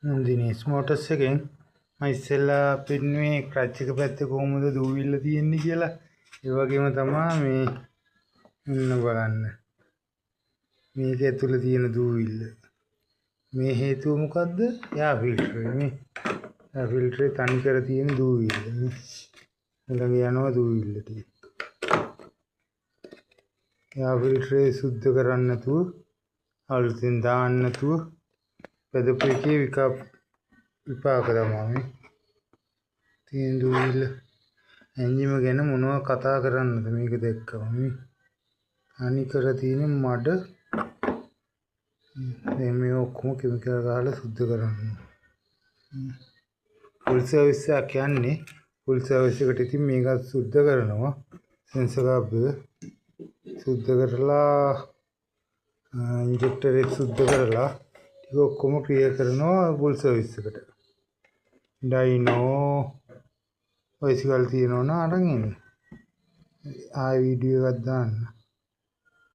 Dinesh motors එකෙන් මම ඉස්සෙල්ලා පෙන්නුවේ ක්ලච් එක පැත්තේ කොහොමද දූවිල්ල තියෙන්නේ කියලා. ඒ වගේම තමා මේ මෙන්න බලන්න. මේක ඇතුලේ තියෙන දූවිල්ල. මේ හේතුව මොකද්ද? එයා ෆිල්ටරේ නේ. එයා ෆිල්ටරේ තනි කර තියෙන දූවිල්ල නේ. ළඟ යනවා දූවිල්ල ටික. එයා ෆිල්ටරේ සුද්ධ කරන්න නැතුව අලුතෙන් දාන්න නැතුව පැදපු එකේ විපාක තමයි මේ තියෙන දූවිල්ල. එන්ජිම ගැන මොනවා කතා කරන්නද මේක දැක්කම මේ තනි කර තියෙන මඩ. දැන් මේ ඔක්කොම කෙමිකල් ගහලා සුද්ධ කරන්න. ෆුල් සර්විස් එකක් යන්නේ. ෆුල් සර්විස් එකට ඉතින් මේකත් සුද්ධ කරනවා. සෙන්සර් කබ් එක සුද්ධ කරලා ඉන්ජෙක්ටර් එක සුද්ධ කරලා ටික ඔක්කොම ක්ලියර් කරනවා ෆුල් සර්විස් එකට. ඩයිනෝ බයිසිකල් තියෙනවා නම් අරන් එන්න. ආයෙ වීඩියෝ එකක් දාන්න.